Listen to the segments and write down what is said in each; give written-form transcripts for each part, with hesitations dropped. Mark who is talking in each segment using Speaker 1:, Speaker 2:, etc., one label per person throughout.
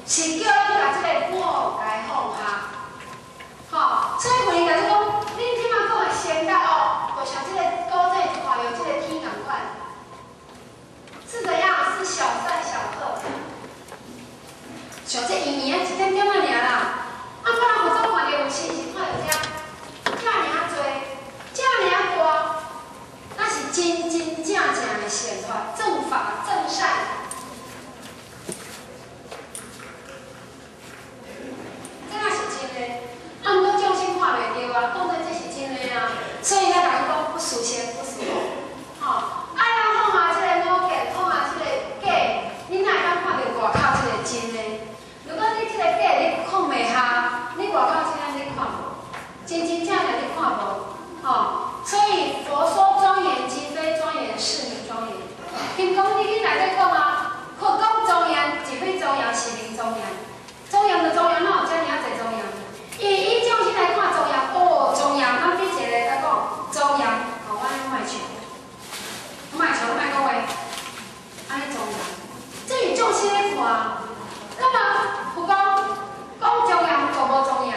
Speaker 1: 是叫咱共這个我共放下。吼，所以佛伊共你講，恁這馬講的善甲惡，就像這个古早看著這个天仝款，是怎樣？是小善小惡，像這圓圓仔一點點仔爾啦。啊，可能佛祖看著有時是看著這，遮爾濟，遮爾大，那是真真正正的善法、正法、正善。這若是真的，啊，毋過眾生看袂著啊，當作這是真的啊，所以咱共伊講不思善不思惡，吼，愛咱放下這个我見，放下這個假，你哪會當看著外口這個真的？如果你這個假你放袂下，你外口這個你看無，真真正正你看無，吼。所以佛說莊嚴即非莊嚴，是名莊嚴。金剛經內底講啊，佛講莊嚴，是非莊嚴，是名莊嚴。莊嚴就莊嚴，哪有遮爾仔濟莊嚴？伊以眾生來看莊嚴，哦，莊嚴，咱比一个來講莊嚴，哦，我按呢莫笑，莫笑，莫講話，按呢莊嚴，這是眾生咧看。那麼佛講講莊嚴，就無莊嚴，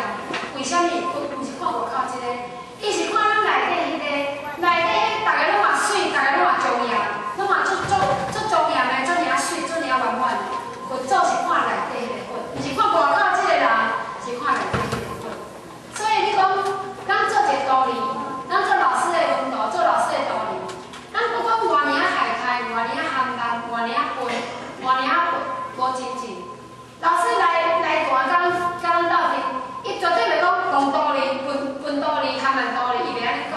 Speaker 1: 為啥物？佛毋是看外口這個，伊是看咱內底彼個，內底逐个攏嘛媠，逐个攏嘛莊嚴，攏嘛足足足莊嚴的，足爾媠，足爾圓滿的。佛祖是看內底彼個佛，毋是看外口這個人，是看內底彼個佛。所以你講，咱做一個徒兒，咱做老師的門徒，做老師的徒兒，咱不管偌爾害開，偌爾含慢，偌爾笨，偌爾無精進，老師來來大講，佮咱鬥陣，伊絕對袂講戇徒兒、笨笨徒兒、含慢徒兒，伊袂按呢講，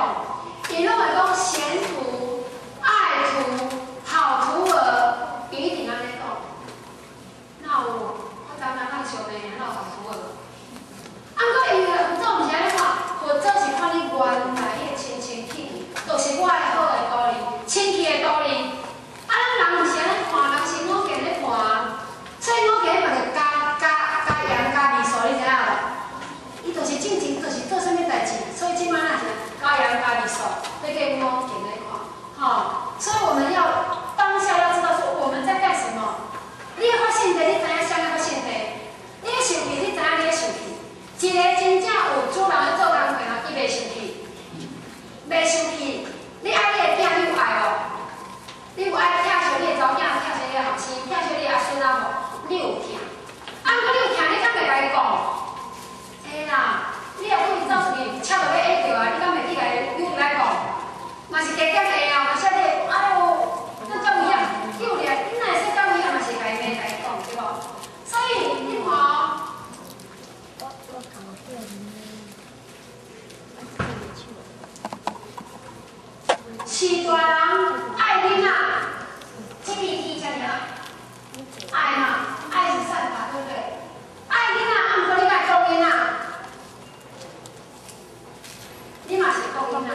Speaker 1: 伊攏會講賢徒、愛徒、好徒兒，伊一定按呢講。哪有？我昨昏咱相罵爾，哪有好徒兒？啊，毋過伊佛祖毋是按呢看，佛祖是看你原來彼個清清氣氣，就是我的好的徒兒，清氣的徒兒。啊，咱人毋是按呢看，人是五見咧看，所以五見嘛就加加加鹽加味素，你知影無？伊就是進前就是做啥物代誌，所以這擺若是加鹽加味素，欲計五見咧看，吼。所以我們要當下要知道說我們在幹什麼。你會發性地，你知影啥物發性地？你咧生氣，你知影你咧生氣。一個真正有主人咧做工課人，伊袂生氣，袂生氣。你愛你的囝，你有愛無？你有愛疼惜你的查某囝，疼惜你的後生，疼惜你的阿孫仔無？你有疼。啊，毋過你有疼，你敢袂共伊講？會啦，你若講伊走出去，車著欲挨著啊，你敢袂去共伊扭來講？嘛是加減會啊，嘛是你會講，哎喲，那遮危險，救掠，你若會使遮危險，嘛是共伊罵共伊講，對無？所以你看哦，飼大人愛囡仔，這片天遮爾愛，愛嘛，愛是善法，對不對？愛囡仔，啊，毋過你愛講囡仔，你嘛是講囡仔。